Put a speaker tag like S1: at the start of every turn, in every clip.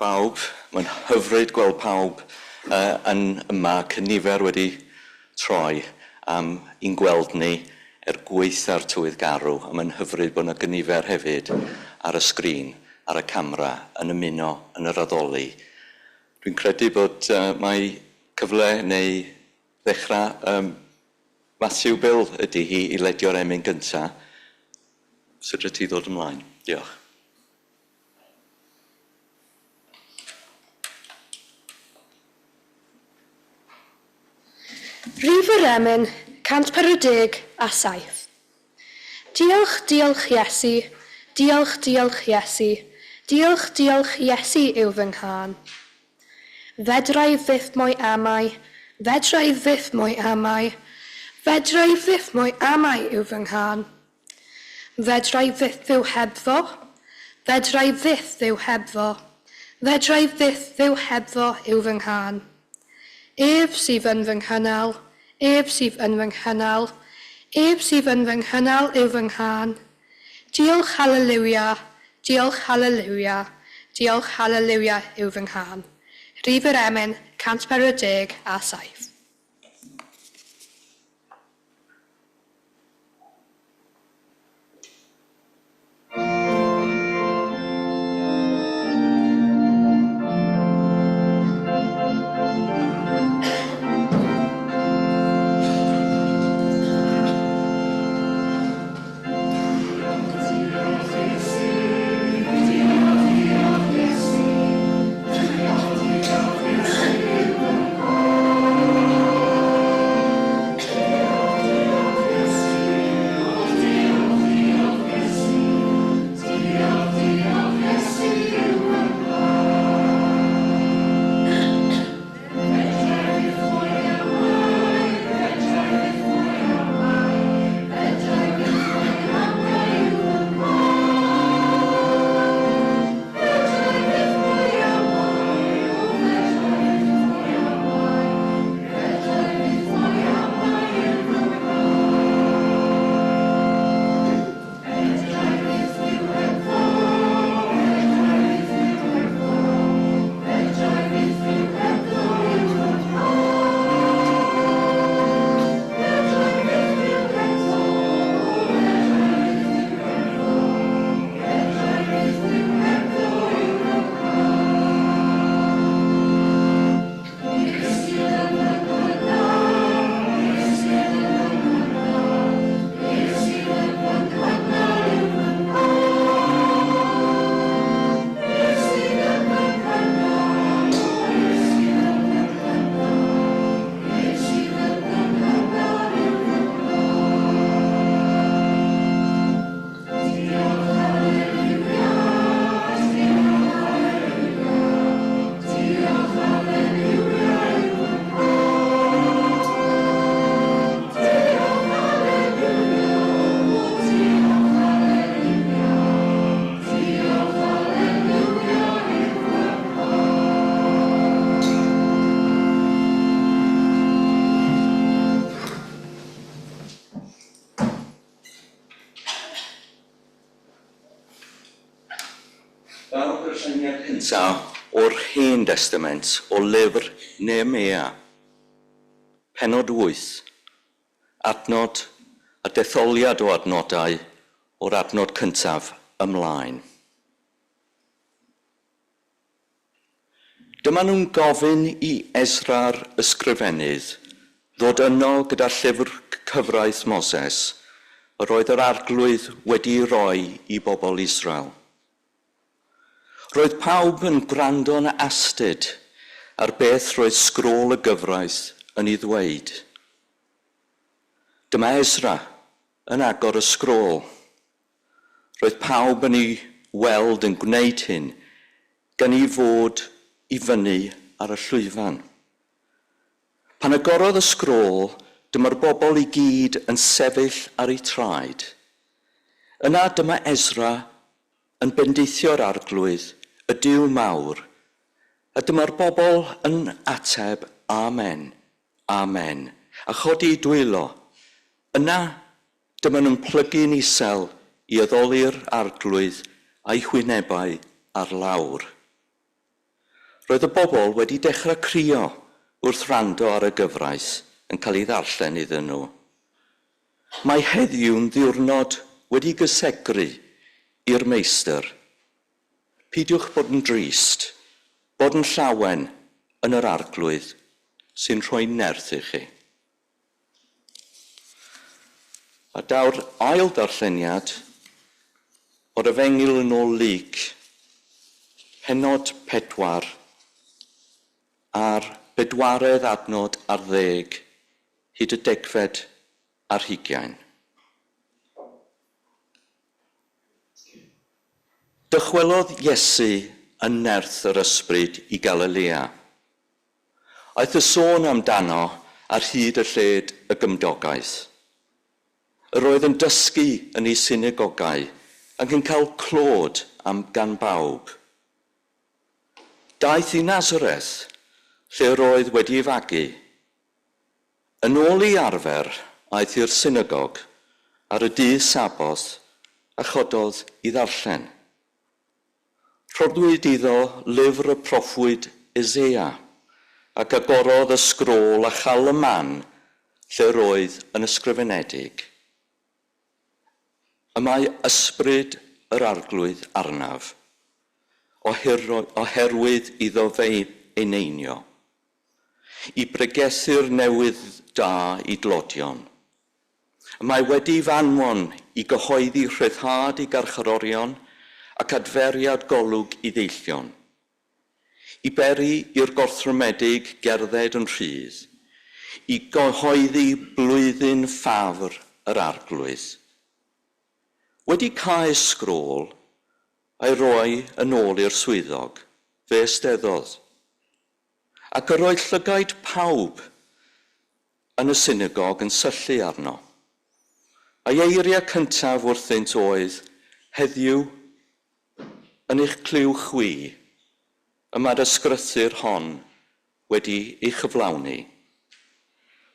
S1: bawb. Mae'n hyfryd gweld pawb uh, yn yma, cynifer wedi troi am i'n gweld ni er gwaetha'r tywydd garw, a mae'n hyfryd bod yna gynifer hefyd ar y sgrin, ar y camera, yn ymuno yn yr addoli. Dwi'n credu bod uh, mae cyfle neu ddechrau um, Matthew Bill ydy hi i ledio'r emyn gyntaf. Sut rydych ti ddod ymlaen? Diolch.
S2: Rhif yr emyn, 147. Diolch, diolch Iesu, diolch, diolch Iesu, diolch, diolch Iesu yw fy nghân. Fedra i fyth mo'i amau, fedra i fyth mo'i amau, fedra i fyth mo'i amau yw fy nghân. Fedra i fyth fyw hebddo, fedra i fyth fyw hebddo, fedra i fyth fyw hebddo yw fy nghân. Ef sydd yn fy nghynnal, ef sydd yn fy nghynnal, ef sydd yn fy nghynnal yw fy nghân. Diolch haleliwia, diolch haleliwia, diolch haleliwia yw fy nghân. Rhif yr emyn, 147.
S1: Daw'r darlleniad cyntaf o'r Hen Destament o lyfr Nehemia, pennod 8, adnod a detholiad o adnodau o'r adnod cyntaf ymlaen. Dyma nhw'n gofyn i Esra'r ysgrifennydd ddod yno gyda llyfr cyfraith Moses, yr oedd yr Arglwydd wedi'i roi i bobl Israel. Roedd pawb yn gwrando'n astud ar beth roedd sgrôl y gyfraith yn ei ddweud. Dyma Esra yn agor y sgrôl. Roedd pawb yn ei weld yn gwneud hyn, gan ei fod i fyny ar y llwyfan. Pan agorodd y sgrôl, dyma'r bobl i gyd yn sefyll ar eu traed. Yna dyma Esra yn bendithio'r Arglwydd, y Duw mawr, a dyma'r bobl yn ateb, Amen, Amen, a chodi eu dwylo. Yna Dyma nhw'n plygu'n isel i addoli'r Arglwydd a'u hwynebau ar lawr. Roedd y bobl wedi dechrau crio wrth wrando ar y gyfraith yn cael ei ddarllen iddyn nhw. Mae heddiw'n ddiwrnod wedi gysegru i'r Meistr. Peidiwch bod yn drist, bod yn llawen yn yr Arglwydd sy'n rhoi nerth i chi. A daw'r ail ddarlleniad o'r Efengyl yn ôl Luc, pennod 4, a'r bedwaredd adnod ar ddeg hyd y degfed ar hugain. Dychwelodd Iesu yn nerth yr ysbryd i Galilea. Aeth y sôn amdano ar hyd y lled y gymdogaeth. Yr oedd yn dysgu yn ei synagogau ac yn cael clod am gan bawb. Daeth i Nazareth, lle yr oedd wedi ei fagu. Yn ôl ei arfer, aeth i'r synagog ar y dydd Saboth a chododd i ddarllen. Rhoddwyd iddo lyfr y proffwyd Eseia, ac agorodd y sgrôl a chael y man lle yr oedd yn ysgrifenedig. Y mae ysbryd yr Arglwydd arnaf, oherwydd iddo fe eneinio, i bregethu'r newydd da i dlodion. Y mae wedi f'anfon i gyhoeddi rhyddhad i garcharorion ac adferiad golwg i ddeillion, i beri i'r gorthrymedig gerdded yn rhydd, i gyhoeddi blwyddyn ffafr yr Arglwydd. Wedi cau sgrôl, a'i roi yn ôl i'r swyddog, fe ysteddodd. Ac yr oedd llygaid pawb yn y synagog yn syllu arno. A'i eiriau cyntaf wrthynt oedd, Heddiw, yn eich clyw chwi, y mae'r ysgrythur hon wedi ei chyflawni.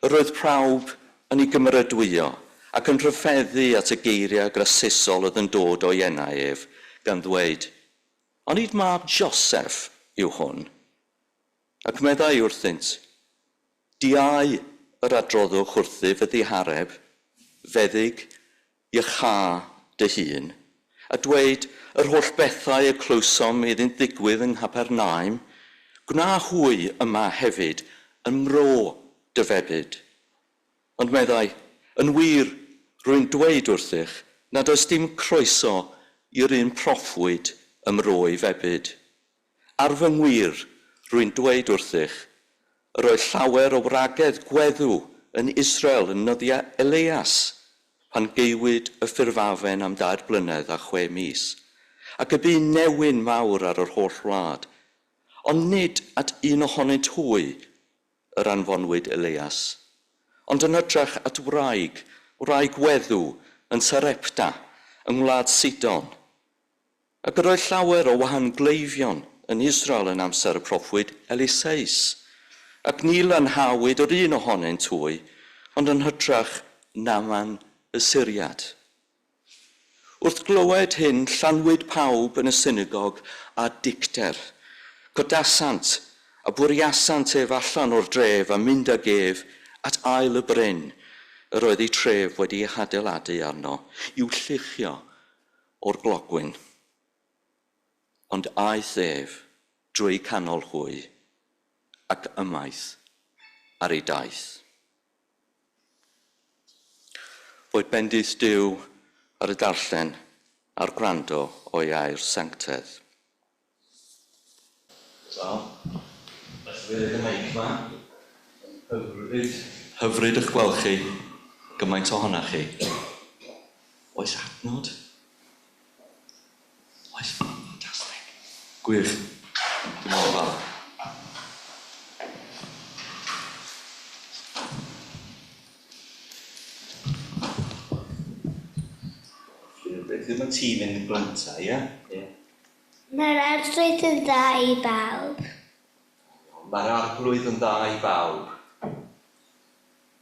S1: Yr oedd pawb yn ei gymeradwyo ac yn rhyfeddu at y geiriau grasusol oedd yn dod o'i enau ef, gan ddweud, Onid mab Joseph yw hwn? Ac meddai wrthynt, Diau yr adroddwch wrthyf y ddihareb, feddyg, iachâ dy hun, a dweud yr holl bethau y clywsom iddynt ddigwydd yng Nghapernaum, gwna hwy yma hefyd ym mro dy febyd. Ond meddai, Yn wir, rwy'n dweud wrthych nad oes dim croeso i'r un proffwyd ym mro ei febyd. Ar fy ngwir, rwy'n dweud wrthych, yr oedd llawer o wragedd gweddw yn Israel yn nyddiau Eleias, pan gaewyd y ffurfafen am dair blynedd a chwe mis, ac y bu newyn mawr ar yr holl wlad, ond nid at un ohonynt hwy yr anfonwyd Eleias, ond yn hytrach at wraig, wraig weddw, yn Sarepta, yng ngwlad Sidon. Ac yr oedd llawer o wahangleifion yn Israel yn amser y proffwyd Eliseus, ac ni lanhawyd yr un ohonynt hwy, ond yn hytrach Naaman y Syriad. Wrth glywed hyn, llanwyd pawb yn y synagog â dicter. Codasant a bwriasant ef allan o'r dref a mynd ag ef at ael y bryn yr oedd eu tref wedi ei hadeiladu arno, i'w lluchio o'r glogwyn. Ond aeth ef drwy canol hwy ac ymaith ar ei daith. Boed bendith Duw ar y darllen a'r gwrando o'i air sanctedd. So, let's read y meic ma. Hyfryd, hyfryd eich gweld chi, gymaint ohonoch chi. Oes adnod? Oes, ffantastig. Gwych. Dwi'n mor falch. Beth yw'r tîm yn gynta, ie? Ie.
S3: Mae'r Arglwydd yn dda i bawb.
S1: Mae'r Arglwydd yn dda i bawb.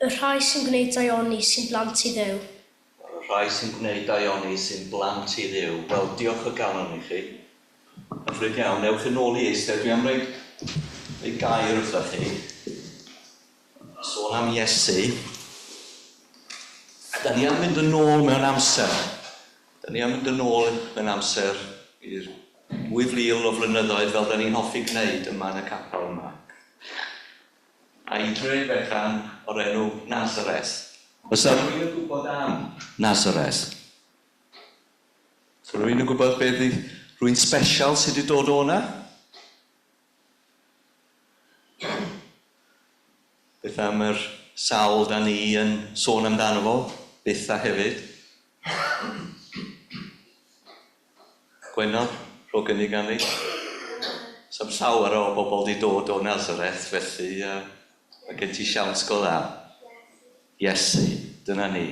S4: Y rhai sy'n gwneud daioni sy'n blant i Dduw.
S1: Y rhai sy'n gwneud daioni sy'n blant i Dduw. Wel, diolch o galon i chi. Hyfryd iawn. Ewch yn ôl i eistedd. Dwi am roi dweud gair wrthoch chi. Sôn am Iesu. A da ni am fynd yn ôl mewn amser. Da ni am fynd yn ôl mewn amser i'r 2000 o flynyddoedd fel da ni'n hoffi gwneud yma yn y capel yma. A i dre fechan o'r enw Nazareth. Oes 'na rywun yn gwybod am Nazareth? So rhywun yn gwybod beth yw rhywun special sydd wedi dod o 'na? Beth am yr sawl da ni yn sôn amdano fo, byth a hefyd? Gwenno, rho gynnig arni. Sa'm llawer o bobl 'di dod o Nazareth, felly uh, mae gen ti siawns go dda. Iesu, dyna ni.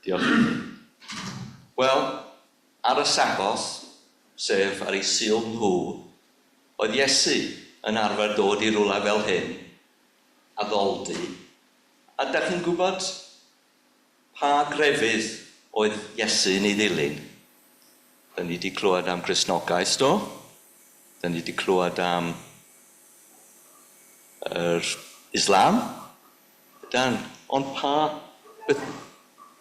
S1: Diolch i ti. Wel, ar y Saboth, sef ar eu Sul nhw, oedd Iesu yn arfer dod i rywle fel hyn, addoldy, a dach chi'n gwybod pa grefydd oedd Iesu yn ei ddilyn? Da ni wedi clywed am Gristnogaeth, do? Da ni wedi clywed am yr Islam, Dan, ond pa beth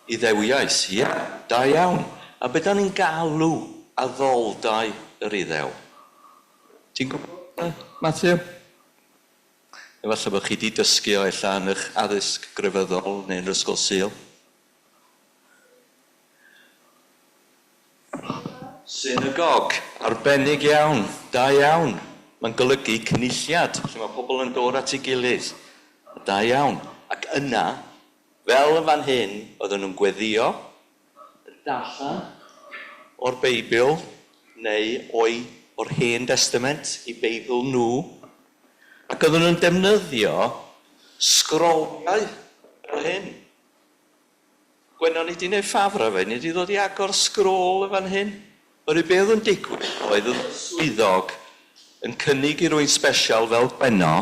S1: Iddewiaeth, ie, da iawn. A be da ni'n galw addoldai yr Iddew? Ti'n gwybod, Matthew? Efallai bod chi wedi dysgu o ella yn eich addysg grefyddol neu yn yr ysgol Sul. Synagog, arbennig iawn, da iawn. Mae'n golygu cynulliad, lle mae pobl yn dod at ei gilydd. Da iawn. Ac yna, fel yn fan hyn, oedden nhw'n gweddio, yn darllen o'r Beibl, neu o'i, o'r Hen Destament, i Beibl nhw. Ac oedden nhw'n defnyddio sgroliau fel hyn. Gwenno, ni 'di neud ffafr â fe, ni 'di ddod i agor sgrôl yn fan hyn. Oherwydd be oedd yn digwydd oedd y swyddog yn cynnig i rywun sbesial fel Gwenno,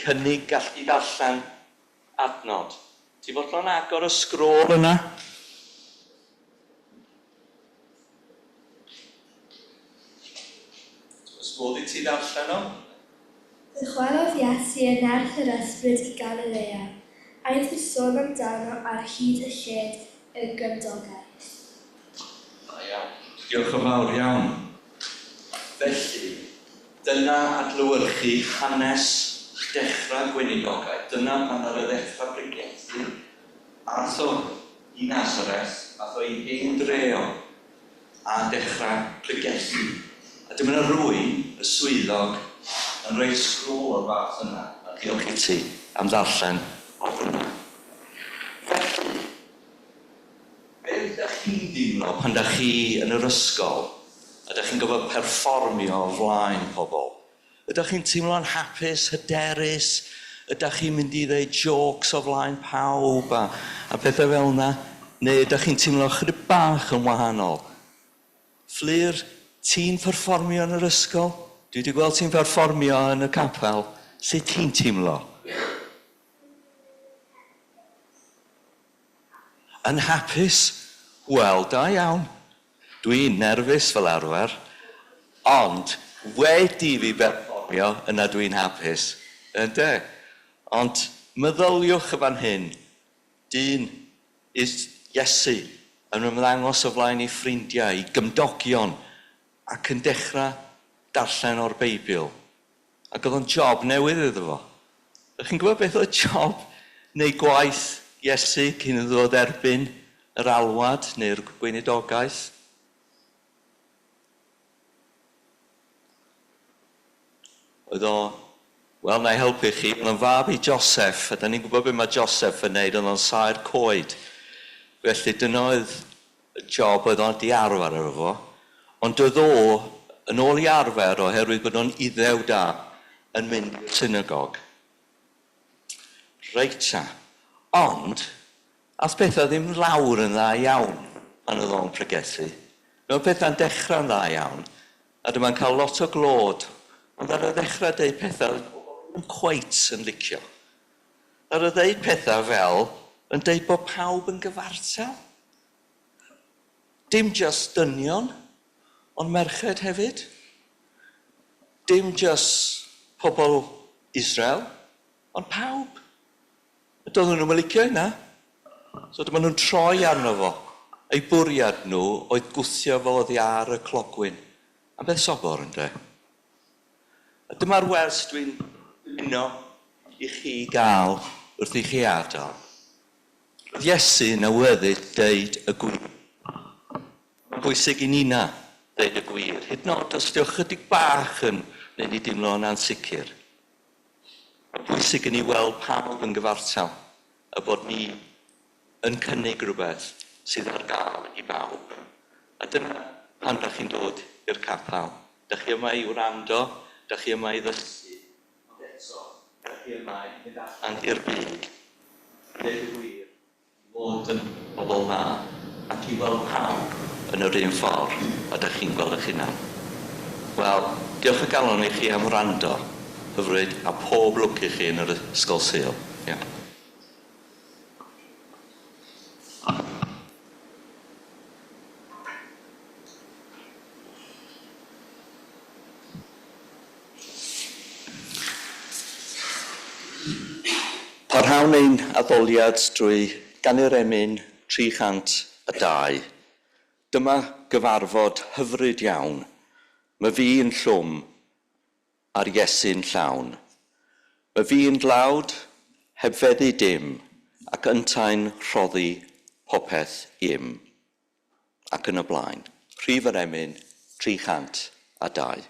S1: cynnig gallu darllen adnod. Ti'n fodlon agor y sgrôl yna? Oes modd i ti ddarllen o?
S4: Dychwelodd Iesu yn nerth yr Ysbryd i Galilea. Aeth y sôn amdano ar hyd a lled y gymdogaeth.
S1: Da iawn. Diolch yn fawr iawn. Felly, dyna adlewyrchu hanes dechrau gweinidogaeth. Dyna pan ar y ddechrau pregethu, ath o i Nazareth, ath o i hen dre o, a dechrau pregethu. A dyma 'na rywun, y swyddog, yn rhoi sgrôl o'r fath yna, a diolch i ti am ddarllen o hwnna. Felly, beth ydych chi'n deimlo pan dach chi yn yr ysgol a dach chi'n gorfod perfformio o flaen pobl? Ydych chi'n teimlo'n hapus, hyderus? Ydych chi'n mynd i ddeud jôcs o flaen pawb a, a pethau fel yna? Neu ydych chi'n teimlo chydig bach yn wahanol? Fflur, ti'n perfformio yn yr ysgol? Dwi wedi gweld ti'n perfformio yn y capel. Sut ti'n teimlo? Yn hapus? Wel, da iawn. Dwi'n nerfus fel arfer, ond wedi i fi berfformio, yna dwi'n hapus. Ynde? Ond meddyliwch y fan hyn, dyn is Iesu yn ymddangos o flaen ei ffrindiau, ei gymdogion, ac yn dechrau darllen o'r Beibl. Ac oedd o'n job newydd iddo fo. Ydych chi'n gwybod beth oedd job neu gwaith Iesu cyn iddo fo dderbyn yr alwad neu'r gweinidogaeth? Oedd o, wel, na i helpu chi, oedd o'n fab i Joseph, a da ni'n gwybod beth mae Joseph yn neud, oedd o'n saer coed. Felly dyna oedd y job oedd o'n di arfer efo fo. Ond doedd o, yn ôl i arfer, oherwydd bod o'n Iddew da, yn mynd i'r synagog. Reit ta. Ond, ath pethau ddim lawr yn dda iawn pan oedd o'n pregethu. Roedd pethau'n dechrau'n dda iawn, a dyma'n cael lot o glod, ond ar y ddechrau deud pethau oedd pobl ddim cweit yn licio. Ar y ddeud pethau fel yn deud bod pawb yn gyfartal. Dim jyst dynion, ond merched hefyd. Dim jyst pobl Israel, ond pawb. A doedden nhw'm yn licio hynna. So dyma nhw'n troi arno fo. Eu bwriad nhw oedd gwthio fo oddi ar y clogwyn. Am beth sobor, ynde? A dyma'r wers dwi'n dymuno i chi gael wrth i chi adael. Roedd Iesu yn awyddus deud y gwir. Mae'n bwysig i nina ddeud y gwir, hyd yn oed os ydy o chydig bach yn wneud ni deimlo'n ansicr. Mae'n bwysig i ni weld pawb yn gyfartal a bod ni yn cynnig rhywbeth sydd ar gael i bawb. A dyna pan dach chi'n dod i'r capel. Dach chi yma i wrando, dach chi yma i ddysgu, ond eto, dach chi yma i fynd allan i'r byd, i ddeud y gwir, i fod yn bobl dda, ac i weld pawb yn yr un ffordd a dach chi'n gweld eich hunan. Wel, diolch o galon i chi am wrando, hyfryd, a pob lwc i chi yn yr Ysgol Sul. Iawn. Parhawn ein addoliad drwy ganu'r emyn 302. Dyma gyfarfod hyfryd iawn. Mae fi yn llwm a'r Iesu'n llawn. Mae fi yn dlawd, heb feddu dim, ac yntau'n rhoddi popeth i'm. Ac yn y blaen. Rhif yr emyn 302.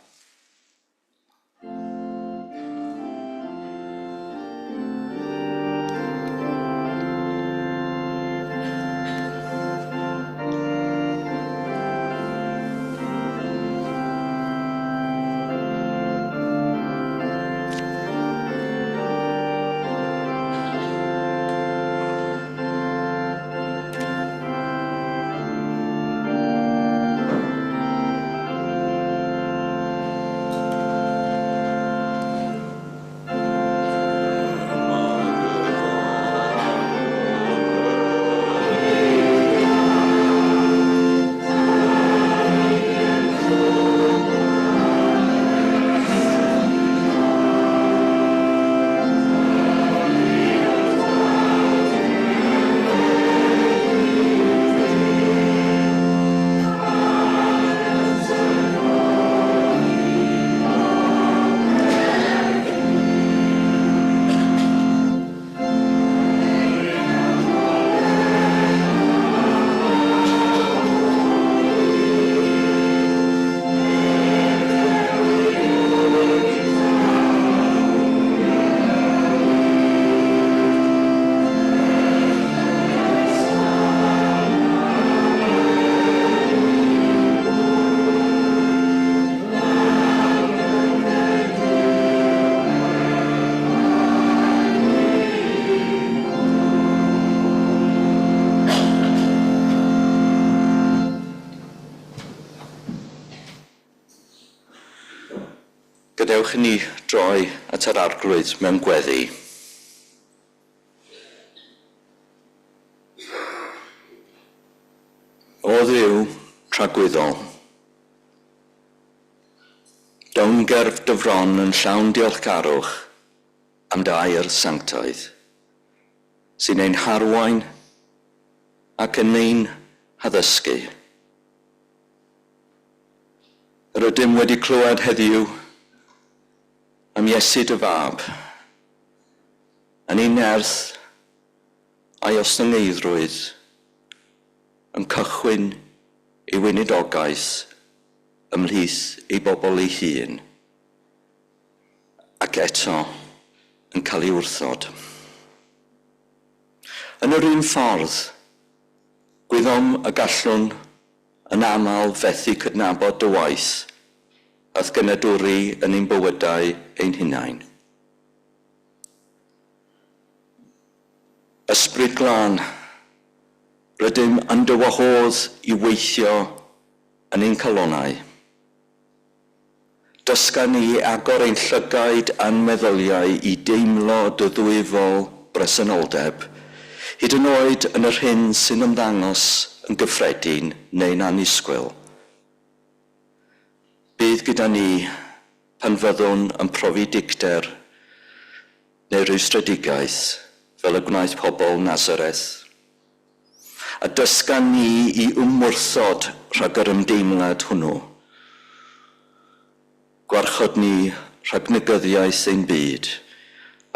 S1: Gadewch i ni droi at yr Arglwydd mewn gweddi. O Dduw tragwyddol, down gerf dy fron yn llawn diolchgarwch am dy air sanctaidd, sy'n ein harwain ac yn ein haddysgu. Yr ydym wedi clywed heddiw am Iesu dy Fab, yn ei nerth a'i ostyngeiddrwydd, yn cychwyn ei weinidogaeth ymhlith ei bobl ei hun, ac eto yn cael ei wrthod. Yn yr un ffordd, gwyddom y gallwn yn aml fethu cydnabod dy waith a'th genadwri yn ein bywydau ein hunain. Ysbryd Glân, rydym yn dy wahodd i weithio yn ein calonnau. Dysga ni i agor ein llygaid a'n meddyliau i deimlo dy ddwyfol bresenoldeb, hyd yn oed yn yr hyn sy'n ymddangos yn gyffredin neu'n annisgwyl. Bydd gyda ni pan fyddwn yn profi dicter neu rwystredigaeth fel y gwnaeth pobl Nazareth. A dysga ni i ymwrthod rhag yr ymdeimlad hwnnw. Gwarchod ni rhag negyddiaeth ein byd,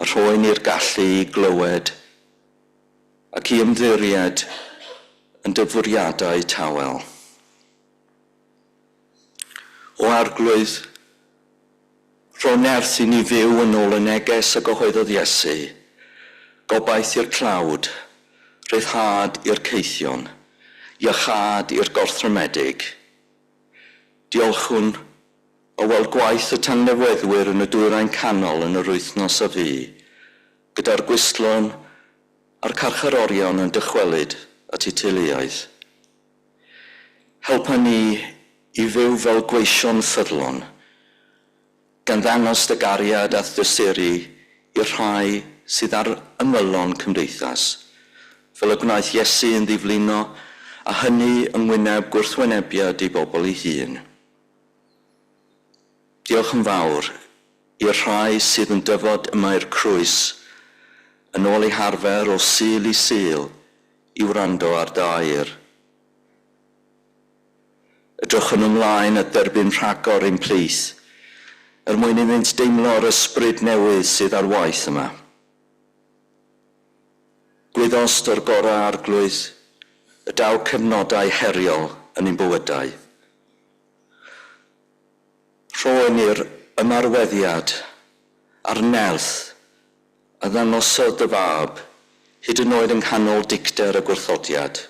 S1: a rhoi ni'r gallu i glywed ac i ymddiried yn dy fwriadau tawel. O Arglwydd, rho nerth i ni fyw yn ôl y neges y gyhoeddodd Iesu, gobaith i'r tlawd, rhyddhad i'r caethion, iachâd i'r gorthrymedig. Diolchwn o weld gwaith y tangnefeddwyr yn y Dwyrain Canol yn yr wythnos a fu, gyda'r gwystlon a'r carcharorion yn dychwelyd at eu teuluoedd. Helpa ni i fyw fel gweision ffyddlon, gan ddangos dy gariad a'th dosturi i'r rhai sydd ar ymylon cymdeithas, fel y gwnaeth Iesu yn ddiflino, a hynny yng ngwyneb gwrthwynebiad ei bobl ei hun. Diolch yn fawr i'r rhai sydd yn dyfod yma i'r Crwys yn ôl eu harfer o Sul i Sul i wrando ar dy air. Edrychwn ymlaen at dderbyn rhagor ein plith, er mwyn iddynt deimlo'r ysbryd newydd sydd ar waith yma. Gwyddost o'r gorau, Arglwydd, y daw cyfnodau heriol yn ein bywydau. Rho ni'r ymarweddiad a'r nerth a ddangosodd dy fab, hyd yn oed yng nghanol dicter y gwrthodiad.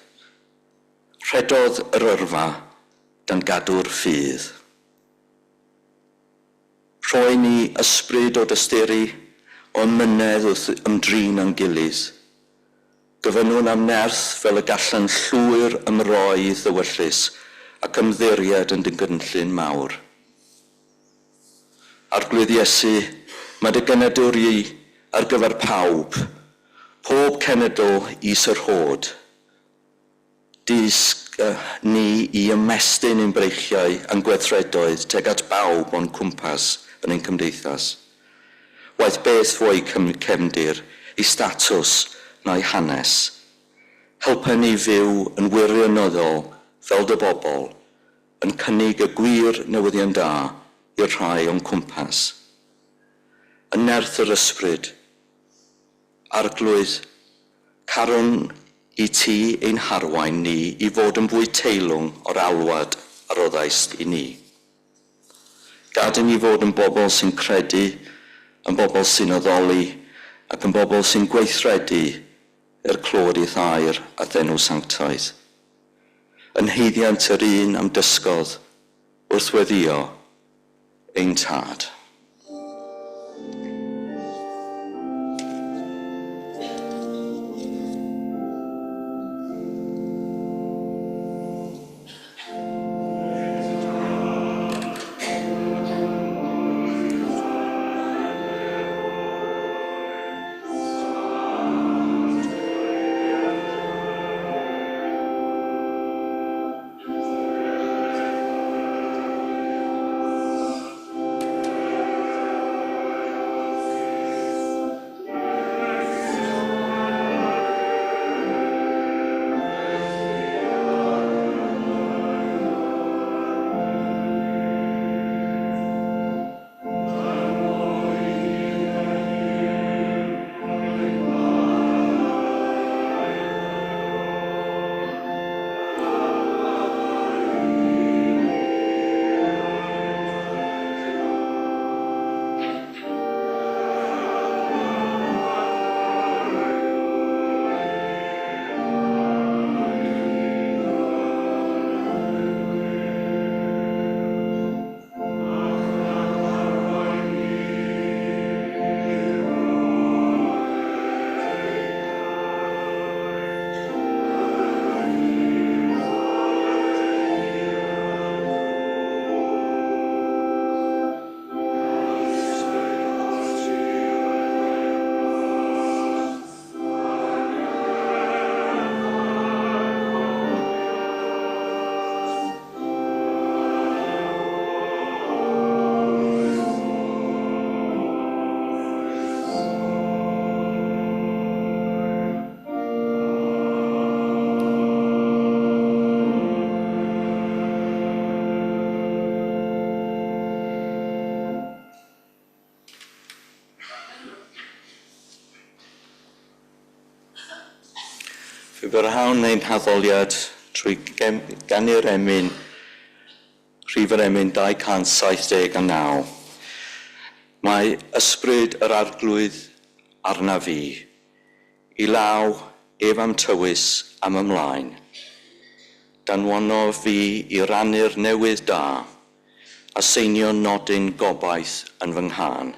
S1: Rhedodd yr yrfa gan gadw'r ffydd. Rho i ni ysbryd o dosturi, o amynedd wrth ymdrin â'n gilydd. Gofynnwn am nerth fel y gallan llwyr ymroi i'th ewyllys ac ymddiried yn dy gynllun mawr. Arglwydd Iesu, mae dy genadwri ar gyfer pawb, pob cenedl is yr hod. Dysg ni i ymestyn ein breichiau a'n gweithredoedd tuag at bawb o'n cwmpas yn ein cymdeithas. Waeth beth fo'u cefndir, eu statws na'u hanes. Helpa ni fyw yn wirioneddol fel dy bobl, yn cynnig y gwir newyddion da i'r rhai o'n cwmpas. Yn nerth yr ysbryd, Arglwydd, carwn i ti ein harwain ni i fod yn fwy teilwng o'r alwad a roddaist i ni. Gad i ni fod yn bobl sy'n credu, yn bobl sy'n addoli, ac yn bobl sy'n gweithredu er clod i'th air a'th enw sanctaidd. Yn haeddiant yr un a'm dysgodd wrth weddïo, ein Tad. Fe barhawn ein haddoliad trwy ganu'r emyn, rhif yr emyn 279. Mae ysbryd yr arglwydd arna fi, i law ef am tywys am ymlaen. Danwono fi i rannu'r newydd da, a seinio nodyn gobaith yn fy nghân.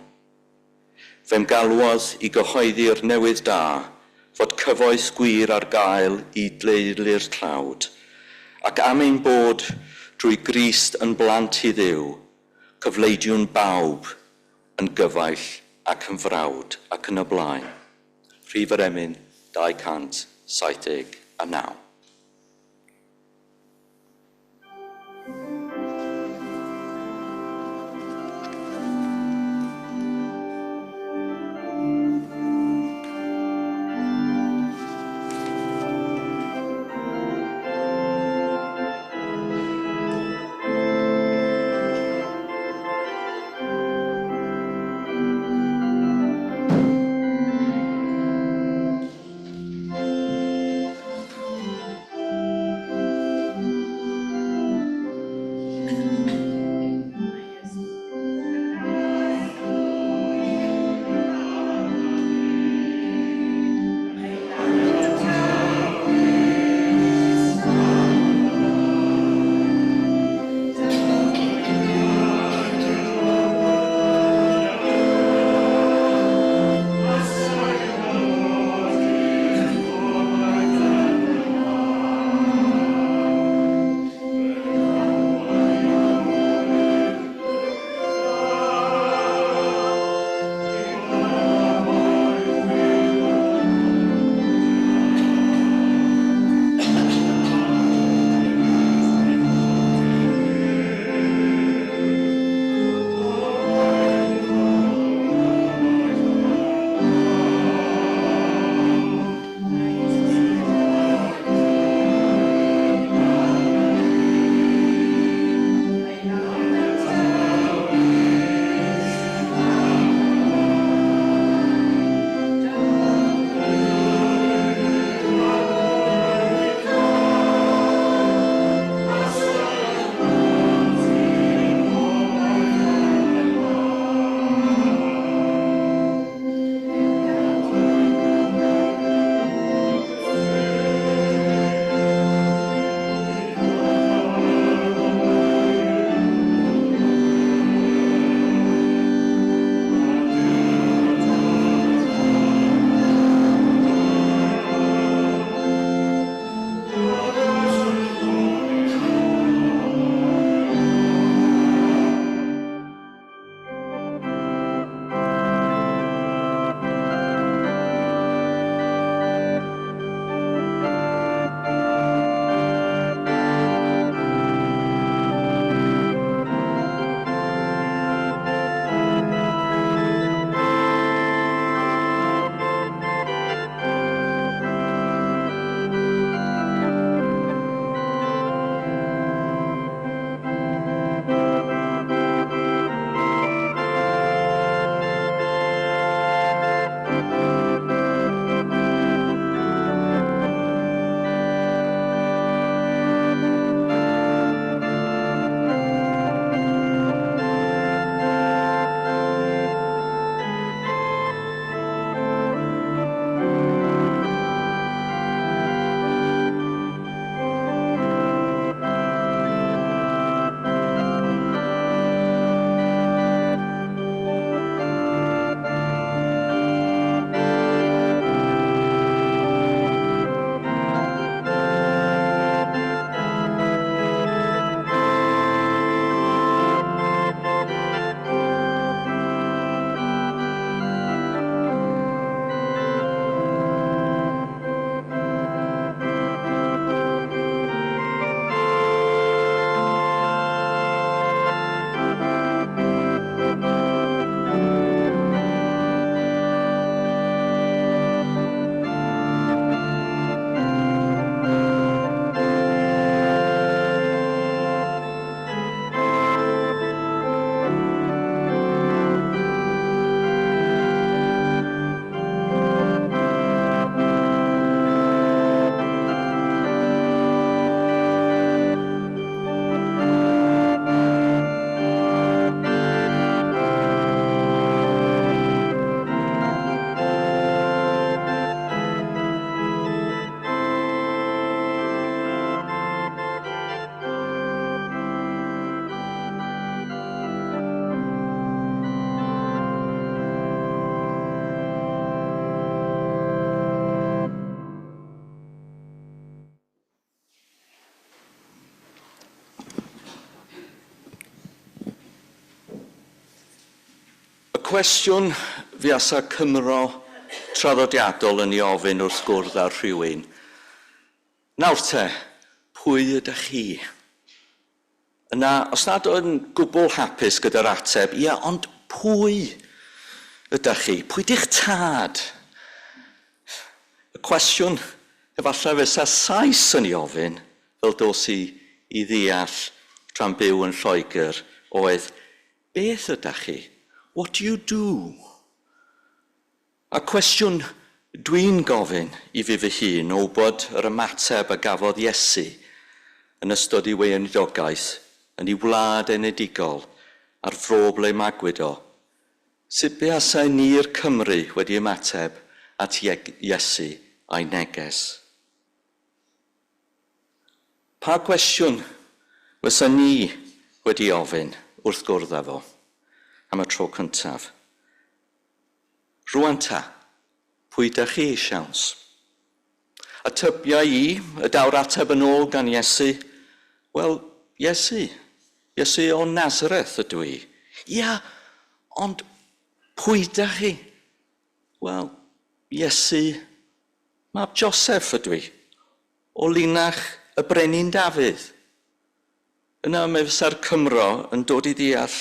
S1: Fe'm galwodd i gyhoeddi'r newydd da, fod cyfoeth gwir ar gael i deulu'r tlawd, ac am ein bod drwy Grist yn blant i Dduw, cyfleidiwn bawb yn gyfaill ac yn frawd ac yn y blaen. Rhif yr emyn 279. cwestiwn fuasa Cymro traddodiadol yn ei ofyn wrth gwrdd â rhywun, Nawr te, pwy ydych chi? Yna, os nad yn gwbl hapus gyda'r ateb, ia, ond pwy ydych chi? Pwy di'ch tad? Y cwestiwn efallai fysa Sais yn ei ofyn, fel dos i i ddeall tra'n byw yn Lloegr, oedd, beth ydych chi? What do you do? A cwestiwn dwi'n gofyn i fi fy hun o wybod yr ymateb a gafodd Iesu yn ystod ei weinidogaeth yn ei wlad enedigol a'r fro ble magwyd o. Sut buasai ni'r Cymry wedi ymateb at Iesu a'i neges? Pa gwestiwn fysa ni wedi ofyn wrth gwrdd â fo am y tro cyntaf? Rwan ta, pwy dach chi, siawns? A tybia i, y daw'r ateb yn ôl gan Iesu, Wel, Iesu, Iesu o Nazareth ydw i. Ia, ond pwy dach chi? Wel, Iesu, mab Joseph ydw i, o linach y brenin Dafydd. Yna mi fysa'r Cymro yn dod i ddeall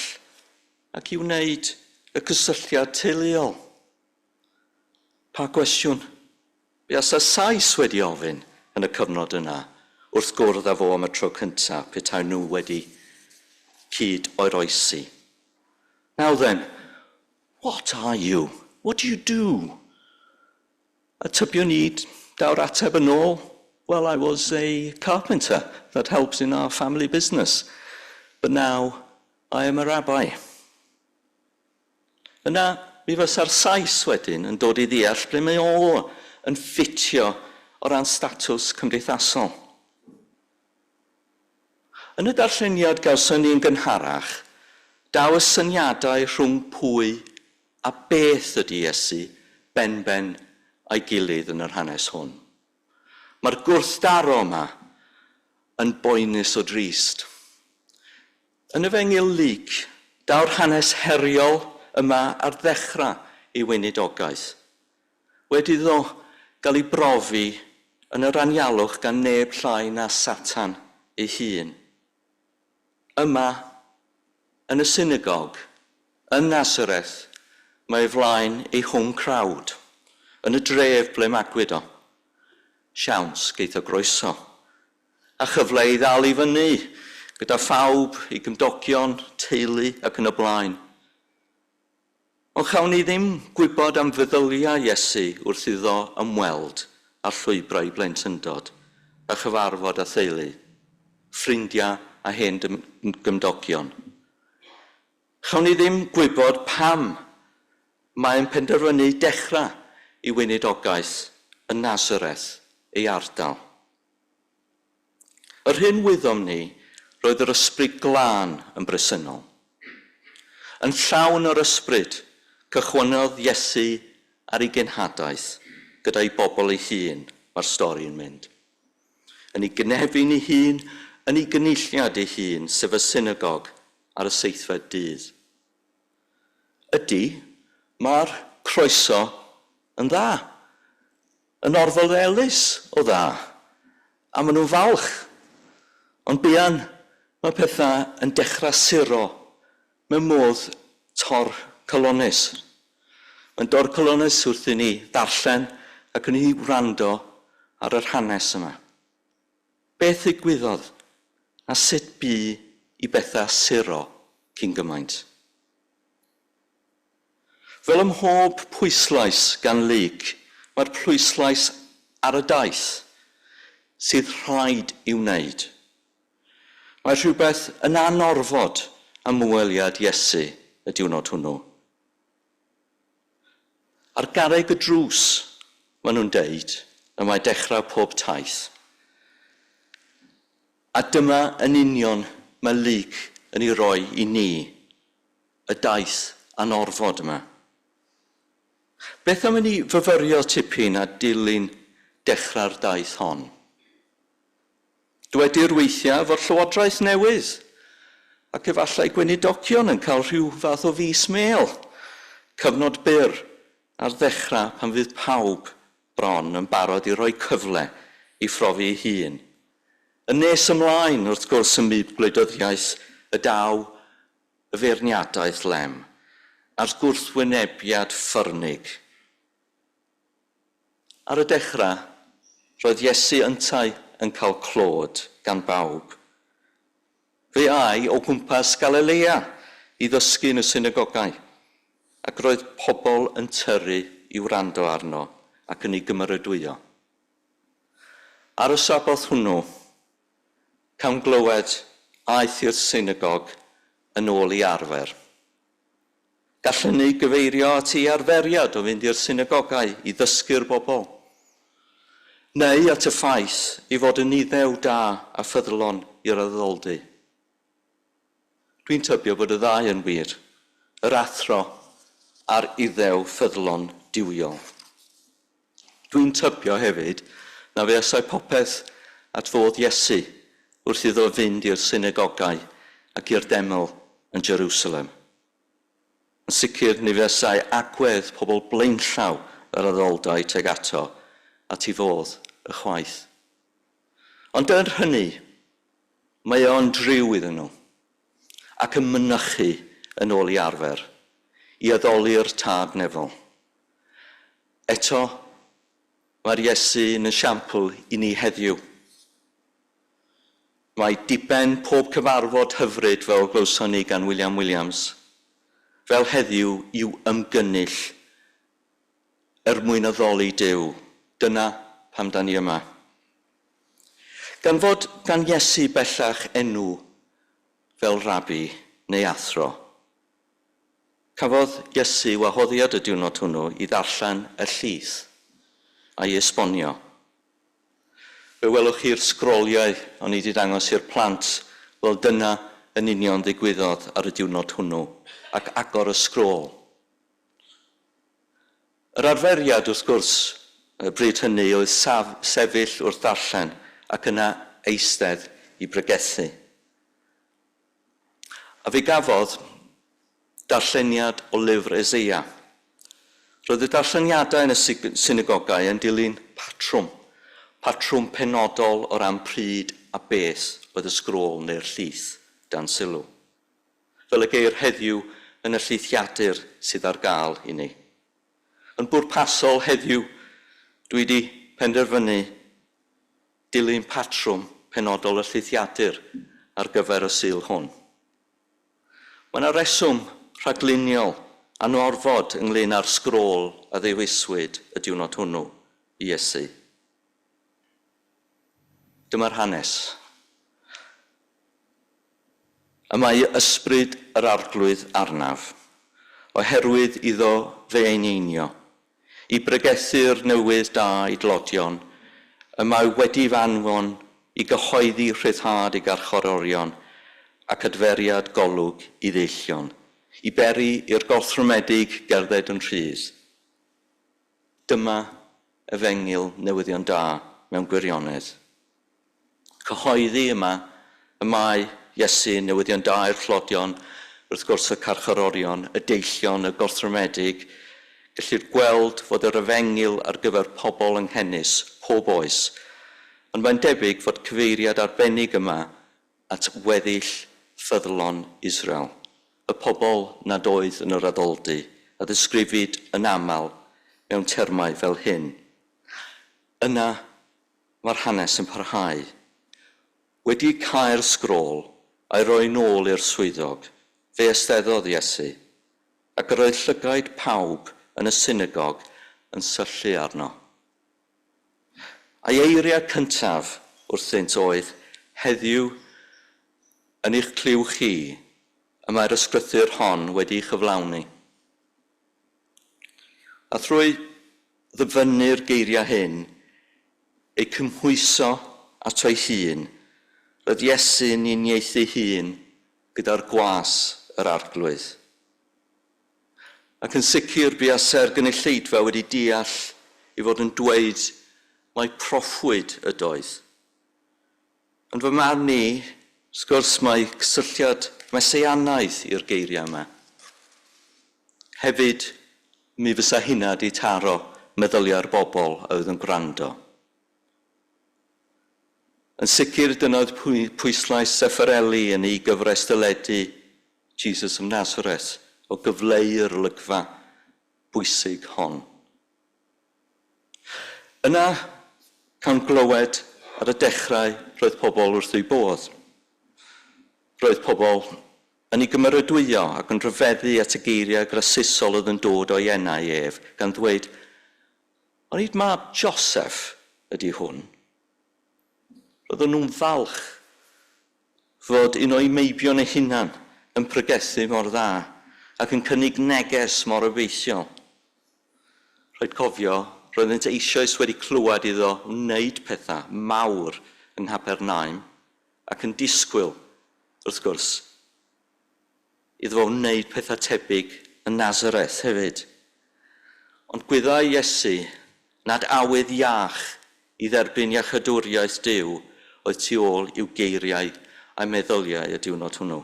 S1: ac i wneud y cysylltiad teuluol. Pa gwestiwn buasa Sais wedi ofyn yn y cyfnod yna wrth gwrdd â fo am y tro cyntaf petai nhw wedi cyd-oeroesi? Now then, what are you? What do you do? A tybiwn i, daw'r ateb yn ôl, well, I was a carpenter that helps in our family business, but now I am a rabbi. Yna, mi fysa'r Sais wedyn yn dod i ddeall ble mae o yn ffitio o ran statws cymdeithasol. Yn y darlleniad gawson ni'n gynharach, daw y syniadau rhwng pwy a beth ydy Iesu benben a'i gilydd yn yr hanes hwn. Mae'r gwrthdaro yma yn boenus o drist. Yn Efengyl Luc, daw'r hanes heriol yma ar ddechrau ei weinidogaeth, wedi iddo gael ei brofi yn yr anialwch gan neb llai na Satan ei hun. Yma, yn y synagog, yn Nazareth, mae ei flaen ei home crowd, yn y dref ble magwyd o. Siawns geith o groeso, a chyfle i ddal i fyny gyda phawb, ei gymdogion, teulu ac yn y blaen. Ond chawn ni ddim gwybod am feddyliau Iesu wrth iddo ymweld â llwybrau ei blentyndod a chyfarfod â theulu, ffrindiau a hen gymdogion. Chawn ni ddim gwybod pam mae'n penderfynu dechrau ei weinidogaeth yn Nazareth, ei ardal. Yr hyn wyddom ni, roedd yr Ysbryd Glân yn bresennol. Yn llawn o'r Ysbryd, cychwynnodd Iesu ar ei genhadaeth gyda'i bobl ei hun, mae'r stori yn mynd. Yn ei gynefin ei hun, yn ei gynulliad ei hun, sef y synagog, ar y seithfed dydd. Ydy, mae'r croeso yn dda. Yn orfoleddus o dda, a maen nhw'n falch. Ond buan, mae pethau yn dechrau suro mewn modd torcalonnus. Mae'n dorcalonnus wrth i ni ddarllen ac i ni wrando ar yr hanes yma. Beth ddigwyddodd a sut bu i bethau suro cyn gymaint? Fel ym mhob pwyslais gan Luc, mae'r pwyslais ar y daith sydd rhaid i'w wneud. Mae rhywbeth yn anorfod am ymweliad Iesu y diwrnod hwnnw. Ar garreg y drws, maen nhw'n deud, y mae dechrau pob taith. A dyma yn union mae Luc yn ei roi i ni. y daith anorfod yma. Beth am i ni fyfyrio tipyn a dilyn dechrau'r daith hon? Dwedir weithiau fod llywodraeth newydd ac efallai gweinidogion yn cael rhyw fath o fis mêl. Cyfnod byr ar ddechrau pan fydd pawb bron yn barod i roi cyfle i phrofi ei hun. Yn nes ymlaen, wrth gwrs, ym myd gwleidyddiaeth y daw y feirniadaeth lem a'r gwrthwynebiad ffyrnig. Ar y dechrau, roedd Iesu yntau yn cael clod gan bawb. Fe âi o gwmpas Galilea i ddysgu yn y synagogau, ac roedd pobl yn tyrru i wrando arno ac yn ei gymeradwyo. Ar y Saboth hwnnw, cawn glywed aeth i'r synagog yn ôl ei arfer. Gall hynny gyfeirio at ei arferiad o fynd i'r synagogau i ddysgu'r bobl, neu at y ffaith ei fod yn Iddew da a ffyddlon i'r addoldy. Dwi'n tybio bod y ddau yn wir, yr athro a'r Iddew ffyddlon duwiol. Dwi'n tybio hefyd na fuasai popeth at fodd Iesu wrth iddo fynd i'r synagogau ac i'r deml yn Jerusalem. Yn sicr, ni fuasai agwedd pobl blaenllaw yr addoldai tuag ato at ei fodd ychwaith. Ond er hynny, mae o'n driw iddyn nhw, ac yn mynychu yn ôl ei arfer, i addoli'r Tad Nefol. Eto, mae'r Iesu yn esiampl i ni heddiw. Mae diben pob cyfarfod hyfryd, fel glywson ni gan William Williams, fel heddiw yw ymgynnull er mwyn addoli Duw. Dyna pam da ni yma. Gan fod gan Iesu bellach enw fel rabi neu athro, cafodd Iesu wahoddiad y diwrnod hwnnw i ddarllen y llith a'i esbonio. Fe welwch chi'r sgroliau o'n i 'di dangos i'r plant, wel dyna yn union ddigwyddodd ar y diwrnod hwnnw, ac agor y sgrôl. Yr arferiad, wrth gwrs, y bryd hynny oedd saf, sefyll wrth ddarllen ac yna eistedd i bregethu. A fe gafodd darlleniad o lyfr Eseia. Roedd y darlleniadau yn y synagogau yn dilyn patrwm, patrwm penodol o ran pryd a beth oedd y sgrôl neu'r llith dan sylw. Fel y geir heddiw yn y llithiadur sydd ar gael i ni. Yn bwrpasol heddiw, dwi wedi penderfynu dilyn patrwm penodol y llithiadur ar gyfer y Sul hwn. Mae yna reswm rhagluniol anorfod ynglŷn â'r sgrôl a ddewiswyd y diwrnod hwnnw i Iesu. Dyma'r hanes. Y mae ysbryd yr Arglwydd arnaf, oherwydd iddo fe eineinio, i bregethu'r newydd da i dlodion, y mae wedi fy anfon i gyhoeddi rhyddhad i garcharorion ac adferiad golwg i ddeillion, i beri i'r gorthrymedig gerdded yn rhydd. Dyma efengyl newyddion da mewn gwirionedd. Cyhoeddi yma y mae Iesu, newyddion da i'r tlodion, wrth gwrs y carcharorion, y deillion, y gorthrymedig. Gellir gweld fod yr efengyl ar gyfer pobl anghenus pob oes, ond mae'n debyg fod cyfeiriad arbennig yma at weddill ffyddlon Israel, y pobl nad oedd yn yr addoldy, a ddisgrifid yn aml mewn termau fel hyn. Yna Mae'r hanes yn parhau. Wedi cau'r sgrôl, a'i roi nôl i'r swyddog, fe eisteddodd Iesu, ac yr oedd llygaid pawb yn y synagog yn syllu arno. A'i eiriau cyntaf wrthynt oedd, Heddiw, yn eich clyw chi, y mae'r ysgrythur hon wedi'i chyflawni. A thrwy ddyfynnu'r geiriau hyn, eu cymhwyso ato'i hun, roedd Iesu'n uniaethu'i hun gyda'r gwas yr Arglwydd. Ac yn sicr buasai'r gynulleidfa wedi deall ei fod yn dweud mai proffwyd ydoedd. Yn fy marn i, wrth gwrs, mae cysylltiad Meseianaidd i'r geiriau yma. Hefyd, Mi fysa hynna 'di taro meddyliau'r bobl a oedd yn gwrando. Yn sicr, dyna oedd pwyslais Zeffirelli yn ei gyfres deledu Jesus of Nazareth o gyfleu'r olygfa bwysig hon. Yna, cawn glywed ar y dechrau roedd pobl wrth eu bodd. Roedd pobl yn ei gymeradwyo ac yn rhyfeddu at y geiriau grasusol oedd yn dod o'i enau ef, gan ddweud, Onid mab Joseff ydy hwn? Roedden nhw'n falch fod un o'u meibion eu hunan yn pregethu mor dda ac yn cynnig neges mor obeithiol. Rhaid cofio, roeddent eisoes wedi clywed iddo wneud pethau mawr yng Nghapernaum ac yn disgwyl, wrth gwrs, iddo fo wneud pethau tebyg yn Nazareth hefyd. Ond gwyddai Iesu nad awydd iach i dderbyn iachawdwriaeth Duw oedd tu ôl i'w geiriau a'i meddyliau y diwrnod hwnnw.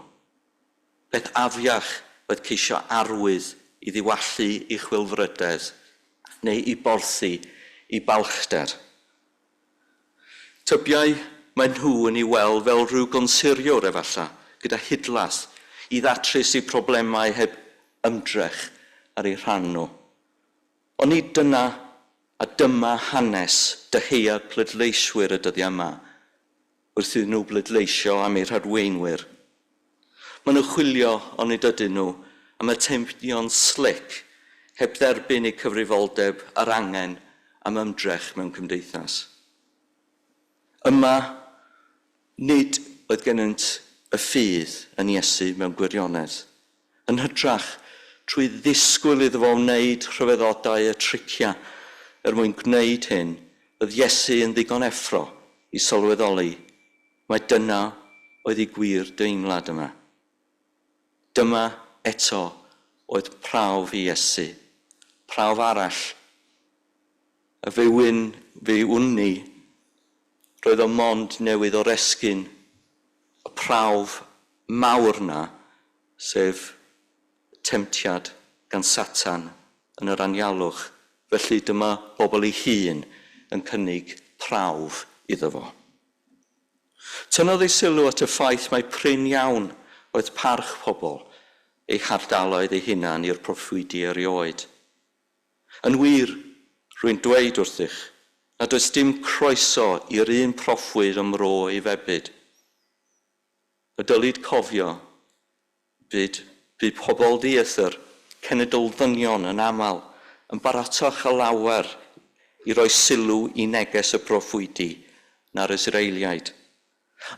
S1: Peth afiach oedd ceisio arwydd i ddiwallu ei chwilfrydedd neu i borthi ei balchder. Tybiai mai nhw yn ei weld fel rhyw gonsuriwr, efallai, gyda hudlath i ddatrys eu problemau heb ymdrech ar eu rhan nhw. Ond nid dyna a dyma hanes dyheuad pleidleiswyr y dyddiau yma, wrth iddyn nhw bleidleisio am eu rhagflaenwyr. Maen nhw'n chwilio, onid ydyn nhw, am atebion slic, heb dderbyn eu cyfrifoldeb a'r angen am ymdrech mewn cymdeithas. Yma, nid oedd gennynt y ffydd yn Iesu mewn gwirionedd. Yn hytrach, trwy ddisgwyl iddo fo wneud rhyfeddodau a triciau er mwyn gwneud hyn, roedd Iesu yn ddigon effro i sylweddoli mai dyna oedd ei gwir deimlad yma. Dyma, eto, oedd prawf i Iesu, prawf arall, a fe wyn, fe wn i, roedd o mond newydd oresgyn y prawf mawr 'na, sef temtiad gan Satan yn yr anialwch, felly dyma bobl ei hun yn cynnig prawf iddo fo. Tynnodd ei sylw at y ffaith mai prin iawn oedd parch pobl eu hardaloedd eu hunain i'r proffwydi erioed. Yn wir, rwy'n dweud wrthych nad oes dim croeso i'r un proffwyd ym mro ei febyd. Y dylid cofio, byd, bu pobl dieithr, cenedl ddynion yn aml, yn baratach o lawer i roi sylw i neges y proffwydi na'r Israeliaid,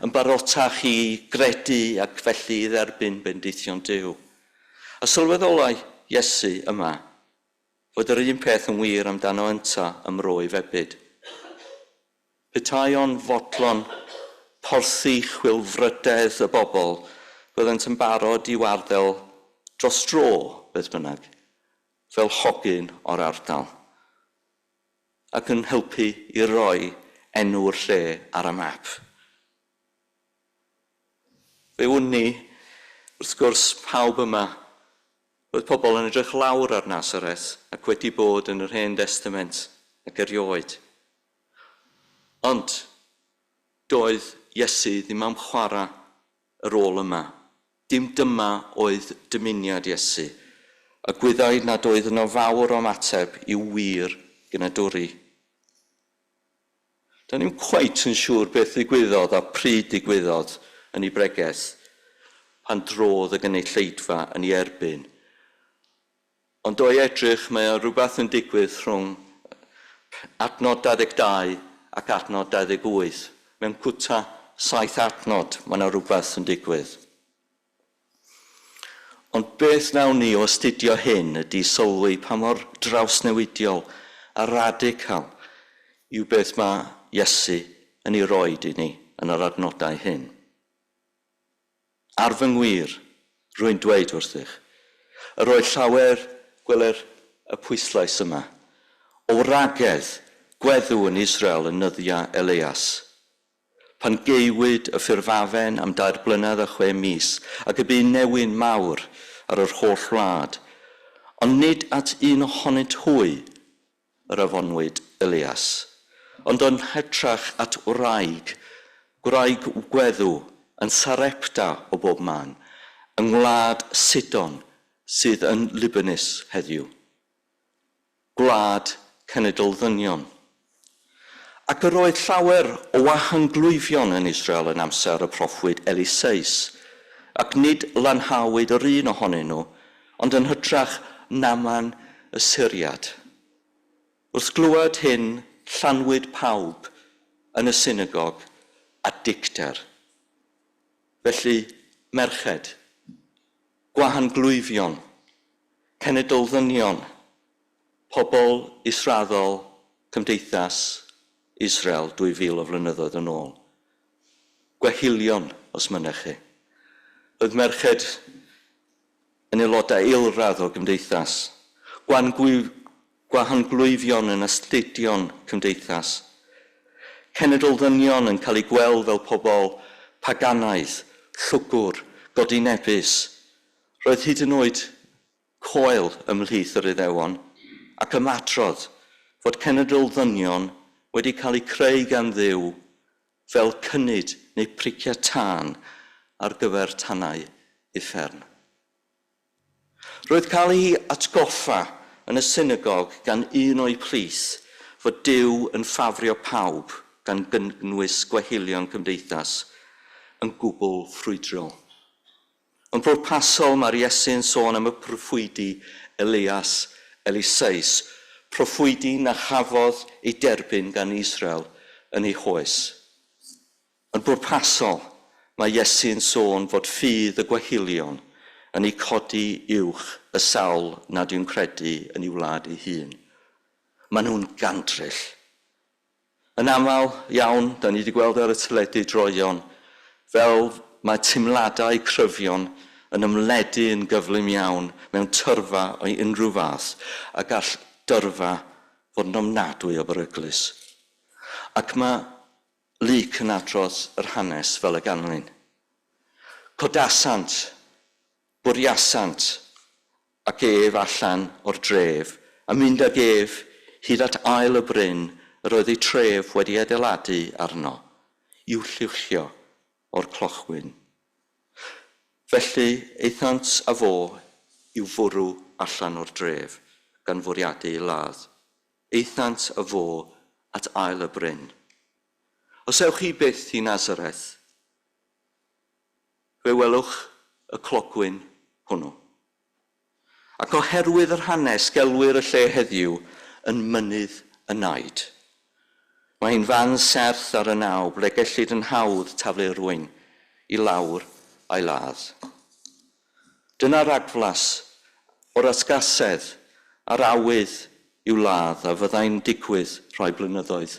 S1: yn barotach i gredu ac felly i dderbyn bendithion Duw. A sylweddolai Iesu yma fod yr un peth yn wir amdano ynta ym mro ei febyd. Petai o'n fodlon porthi chwilfrydedd y bobl, byddent yn barod i'w arddel dros dro, beth bynnag, fel hogyn o'r ardal, ac yn helpu i roi enw'r lle ar y map. Fe wn i, wrth gwrs, pawb yma, roedd pobl yn edrych lawr ar Nazareth ac wedi bod yn yr Hen Destament ac erioed. Ond doedd Iesu ddim am chwarae y rôl yma. Dim dyma oedd dymuniad Iesu, a gwyddai nad oedd yno fawr o ymateb i'w wir genadwri. Da ni'm cweit yn siŵr beth ddigwyddodd a pryd digwyddodd yn ei bregeth, pan drodd y gynulleidfa yn ei erbyn. Ond o'i edrych, mae o rhywbeth yn digwydd rhwng adnod 22 ac adnod 28. Mewn cwta saith adnod, mae yna rhywbeth yn digwydd. Ond beth wnawn ni o astudio hyn ydy sylwi pa mor drawsnewidiol a radical yw beth mae Iesu yn ei roed i ni yn yr adnodau hyn. Ar fy ngwir, rwy'n dweud wrthych, yr oedd llawer, gweler y pwyslais yma, o wragedd gweddw yn Israel yn nyddiau Eleias, pan gaewyd y ffurfafen am dair blynedd a chwe mis, ac y bu newyn mawr ar yr holl wlad. Ond nid at un ohonynt hwy yr afonwyd Elias, ond yn hytrach at wraig, gwraig gweddw, yn Sarepta o bob man, yng ngwlad Sidon, sydd yn Libanus heddiw. Gwlad cenedl ddynion. Ac yr oedd llawer o wahanglwyfion yn Israel yn amser y proffwyd Eliseus, ac nid lanhawyd yr un ohonyn nhw, ond yn hytrach Naaman y Syriad. Wrth glywed hyn, llanwyd pawb yn y synagog â dicter. Felly, merched, gwahanglwyfion, cenedl ddynion, pobl israddol cymdeithas Israel 2000 o flynyddoedd yn ôl. Gwehilion, os mynnech chi. Roedd merched yn aelodau eilradd o'r gymdeithas, gwahanglwyfion yn astudio'n cymdeithas, cenedl ddynion yn cael eu gweld fel pobl paganaidd, llwgwr, godinebus. Roedd hyd yn oed coel ymhlith yr Iddewon, ac ymadrodd fod cenedl ddynion wedi cael eu creu gan Dduw fel cynnud neu priciau tân ar gyfer tanau uffern. Roedd cael ei atgoffa yn y synagog gan un o'i plith fod Duw yn ffafrio pawb, gan gynnwys gwehilion cymdeithas, yn gwbl ffrwydrol. Yn bwrpasol, mae'r Iesu'n sôn am y proffwydi Elias, Eliseus, proffwydi na chafodd ei derbyn gan Israel yn ei hoes. Yn bwrpasol, mae Iesu'n sôn fod ffydd y gwehilion yn eu codi uwch y sawl nad yw'n credu yn ei wlad ei hun. Maen nhw'n gandryll. Yn aml iawn, da ni wedi gweld ar y teledu droeon, fel mae teimladau cryfion yn ymledu yn gyflym iawn mewn tyrfa o unrhyw fath, a gall dyrfa fod yn ofnadwy o beryglus. Ac mae Luc yn adrodd yr hanes fel y ganlyn. Codasant, bwriasant, ac ef allan o'r dref, a mynd ag ef hyd at ael y bryn yr oedd eu tref wedi adeiladu arno, i'w lluchio o'r clochwyn. Felly aethant â fo i'w fwrw allan o'r dref, gan fwriadu ei ladd. Aethant â fo at ael y bryn. Os ewch chi byth i Nazareth, fe welwch y clogwyn hwnnw. Ac oherwydd yr hanes, gelwir y lle heddiw yn Mynydd y Naid. Mae hi'n fan serth ar y naw ble gellid yn hawdd taflu rhywun i lawr a'i ladd. Dyna ragflas o'r atgasedd a'r awydd i'w ladd a fyddai'n digwydd rhai blynyddoedd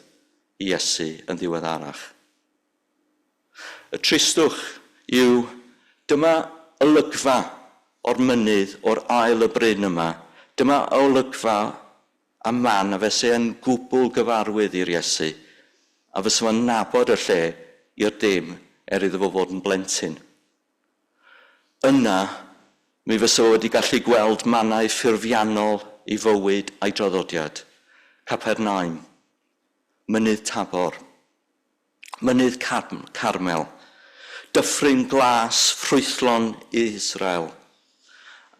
S1: i Iesu yn ddiweddarach. Y tristwch yw, dyma olygfa o'r mynydd, o'r ael y bryn yma. Dyma olygfa a man a fyse yn gwbl gyfarwydd i'r Iesu, a fyse fo'n nabod y lle i'r dim er iddo fo fod yn blentyn. Yna, mi fyse fo wedi gallu gweld mannau ffurfiannol ei fywyd a'i draddodiad, Capernaum, Mynydd Tabor, Mynydd Carmel, dyffryn glas ffrwythlon Israel,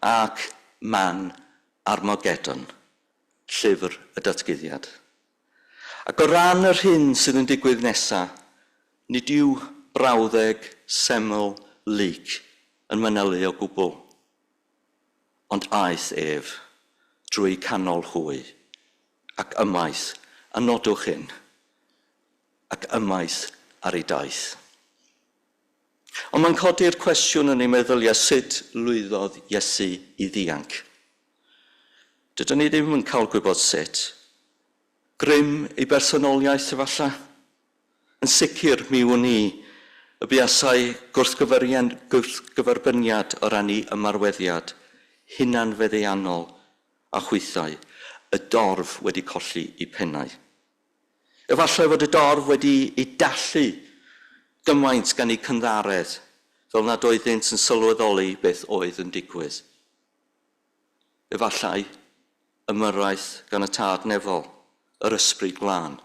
S1: ac man Armageddon, llyfr y datguddiad. Ac o ran yr hyn sydd yn digwydd nesa, nid yw brawddeg seml Luc yn manylu o gwbl. Ond aeth ef drwy canol hwy, ac ymaith, a nodwch hyn, ac ymaith ar ei daith. Ond mae'n codi'r cwestiwn yn ei meddyliau sut lwyddodd Iesu i ddianc. Dydyn ni ddim yn cael gwybod sut. Grym ei bersonoliaeth efallai? Yn sicr, mi wn i y buasai gwrthgyferbyniad o ran ei ymarweddiad hunanfeddiannol a chwythau y dorf wedi colli eu pennau. Efallai fod y dorf wedi ei dallu gymaint gan eu cynddaredd fel nad oeddynt yn sylweddoli beth oedd yn digwydd. Efallai ymyrraeth gan y Tad Nefol, yr Ysbryd Glân.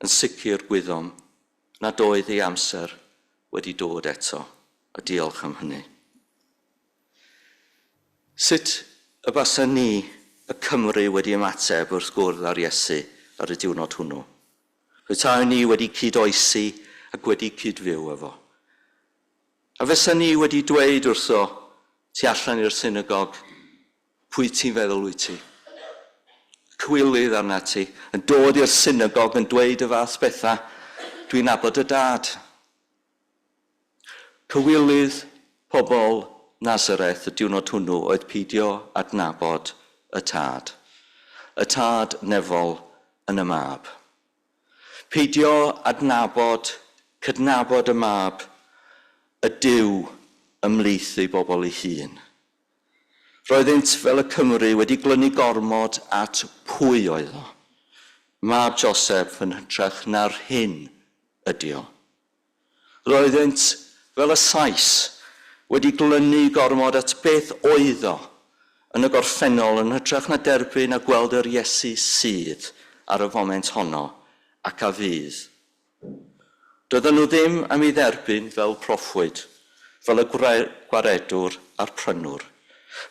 S1: Yn sicr gwyddom nad oedd ei amser wedi dod eto, a diolch am hynny. Sut y basen ni, y Cymry, wedi ymateb wrth gwrdd â'r Iesu ar y diwrnod hwnnw? Petaen ni wedi cyd-oesi ac wedi cyd-fyw efo? A fysen ni wedi dweud wrtho tu allan i'r synagog, Pwy ti'n feddwl wyt ti? Cywilydd arnat ti, yn dod i'r synagog yn dweud y fath bethau, dwi'n nabod dy dad. Cywilydd pobl Nazareth y diwrnod hwnnw oedd peidio adnabod y Tad, y Tad nefol yn y Mab. Peidio adnabod, cydnabod y Mab, y Duw ymhlith ei bobl ei hun. Roeddynt, fel y Cymry, wedi glynu gormod at pwy oedd o, mab Joseph yn hytrach na'r hyn ydi o. Roeddynt, fel y Sais, wedi glynu gormod at beth oedd o yn y gorffennol yn hytrach na derbyn a gweld yr Iesu sydd ar y foment honno ac a fydd. Doedden nhw ddim am ei dderbyn fel proffwyd, fel y gwaredwr a'r prynwr,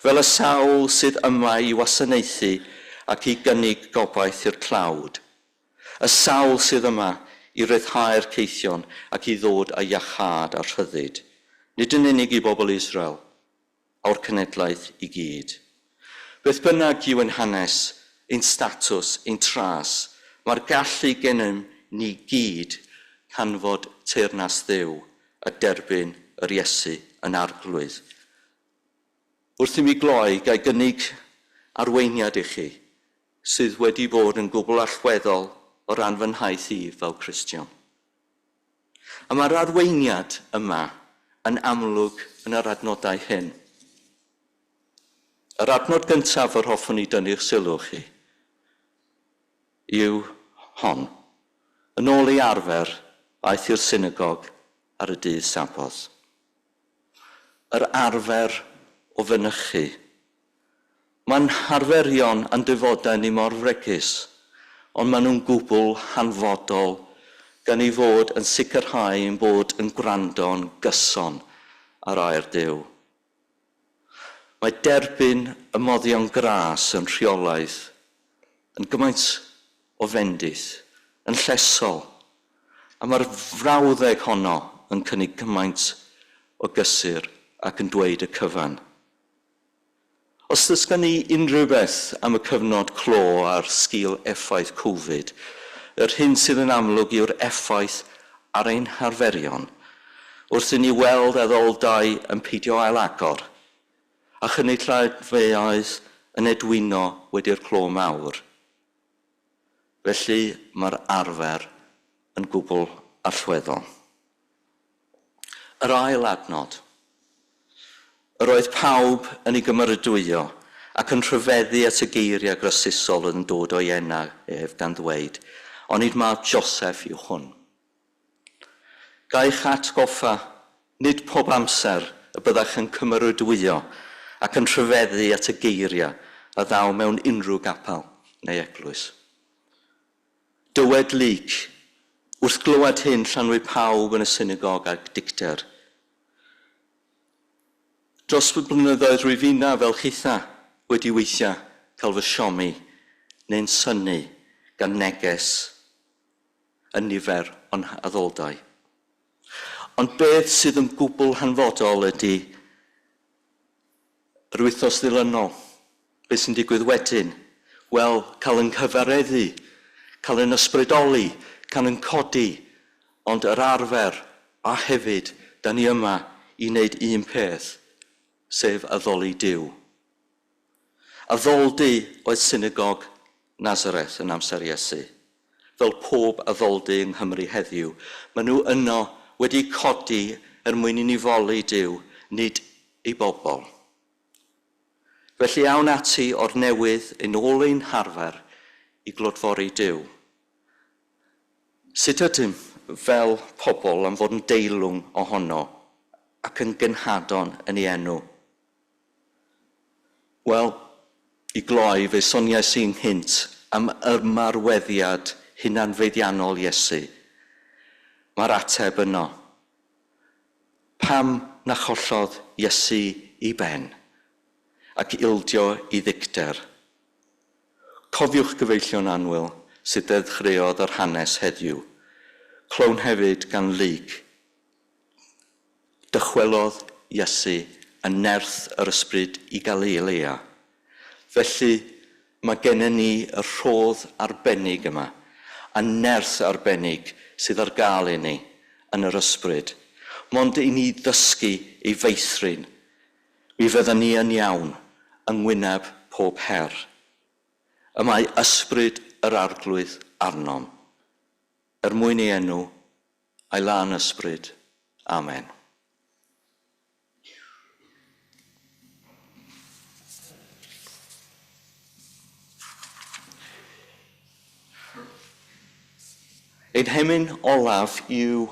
S1: fel y sawl sydd yma i wasanaethu ac i gynnig gobaith i'r tlawd, Y sawl sydd yma i ryddhau'r caethion ac i ddod â iachâd a rhyddid, nid yn unig i bobl Israel, o'r cenedlaeth i gyd. Beth bynnag yw ein hanes, ein statws, ein tras, mae'r gallu gennym ni gyd canfod teyrnas Dduw a derbyn yr Iesu yn Arglwydd. Wrth i mi gloi, ga i gynnig arweiniad i chi sydd wedi bod yn gwbl allweddol o ran fy nhaith i fel Cristion. A mae'r arweiniad yma yn amlwg yn yr adnodau hyn. Yr adnod gyntaf yr hoffwn i dynnu'ch sylw chi yw hon. Yn ôl ei arfer, aeth i'r synagog ar y dydd Saboth. Yr arfer o fynychu. Mae'n harferion a'n defodau ni mor fregus, ond maen nhw'n gwbl hanfodol gan ei fod yn sicrhau ein bod yn gwrando'n gyson ar air Duw. Mae derbyn y moddion gras yn rheolaidd yn gymaint o fendith, yn llesol, a mae'r frawddeg honno yn cynnig cymaint o gysur ac yn dweud y cyfan. Os ddysgon ni unrhyw beth am y cyfnod clo a'r sgil effaith Covid, yr hyn sydd yn amlwg yw'r effaith ar ein harferion, wrth i ni weld addoldai yn peidio ailagor, a chynulleidfaoedd yn edwino wedi'r clo mawr. Felly, mae'r arfer yn gwbl allweddol. Yr ail adnod. Yr oedd pawb yn ei gymeradwyo ac yn rhyfeddu at y geiriau grasusol oedd yn dod o'i enau ef, gan ddweud, Onid mab Joseff yw hwn? Ga i'ch atgoffa, nid pob amser y byddech yn cymeradwyo ac yn rhyfeddu at y geiriau a ddaw mewn unrhyw gapel neu eglwys. Dywed Luc, Wrth glywed hyn, llanwyd pawb yn y synagog ag dicter. Dros fy blynyddoedd rwyf finna, fel chitha, wedi weithiau cael fy siomi neu'n synnu gan neges y nifer o'n haddoldai. Ond beth sydd yn gwbl hanfodol ydy Yr wythnos ddilynol, beth sy'n digwydd wedyn? Wel, cael yn cyfareddu, cael yn ysbrydoli, cael yn codi, ond yr arfer, a hefyd, da ni yma i wneud un peth, sef addoli Duw. Addoldy oedd synagog Nazareth yn amser Iesu. Fel pob addoldy yng Nghymru heddiw, maen nhw yno wedi codi er mwyn i ni foli Duw, nid ei bobl. Felly awn ati o'r newydd yn ôl ein harfer i glodfori Duw. Sut ydym fel pobl am fod yn deilwng ohono ac yn genhadon yn ei enw? Wel, I gloi, fe soniais i'n nghynt am ymarweddiad hunanfeiddiannol Iesu. Mae'r ateb yno. Pam na chollodd Iesu ei ben ac ildio i ddicter? Cofiwch gyfeillion annwyl sut ddechreuodd yr hanes heddiw. Clywn hefyd gan Luc. Dychwelodd Iesu yn nerth yr ysbryd i Galilea. Felly, mae gennym ni y rhodd arbennig yma, a nerth arbennig sydd ar gael i ni yn yr ysbryd. Mond i ni ddysgu ei feithrin, mi fyddwn ni yn iawn yng ngwyneb pob her. Y mae ysbryd yr Arglwydd arnom. Er mwyn ei enw, a'i lân ysbryd. Amen. Ein hemyn olaf yw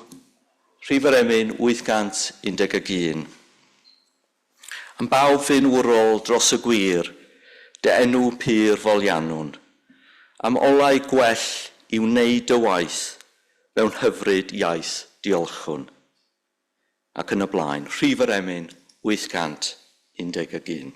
S1: rhif yr emyn 811. Am bawb fu'n wrol dros y gwir, dy enw pur foliannwn. Am olau gwell i wneud dy waith mewn hyfryd iaith diolchwn. Ac yn y blaen, rhif yr emyn 811.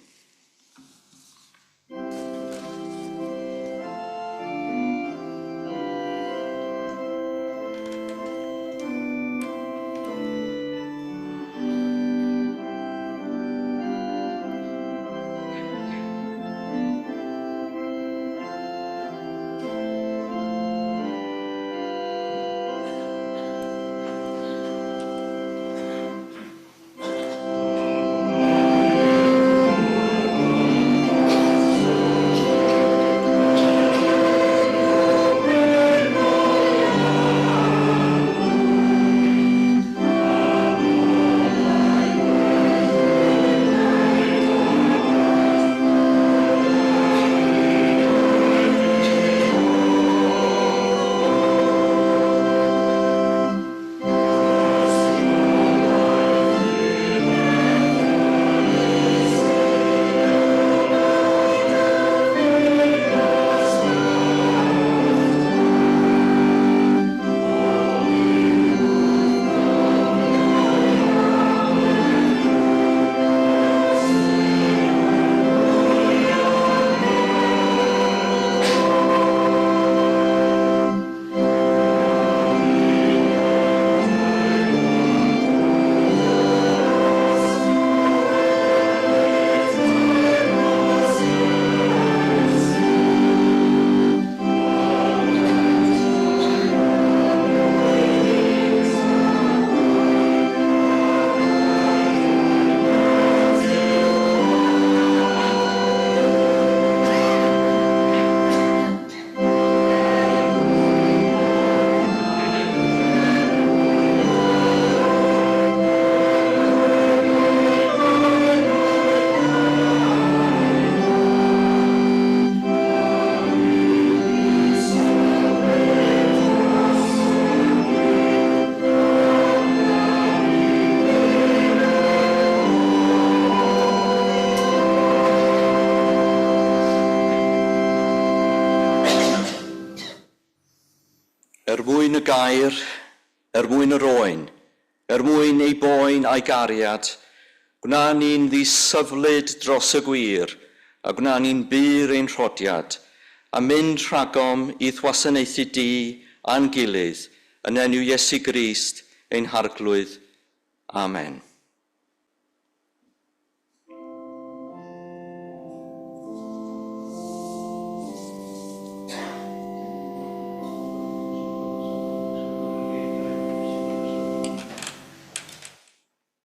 S1: Er mwyn y gair, er mwyn yr oen, er mwyn ei boen a'i gariad, gwna ni'n ddisyflyd dros y gwir, a gwna ni'n bur ein rhodiad, a mynd rhagom i'th wasanaethu di a'n gilydd, yn enw Iesu Grist ein Harglwydd. Amen.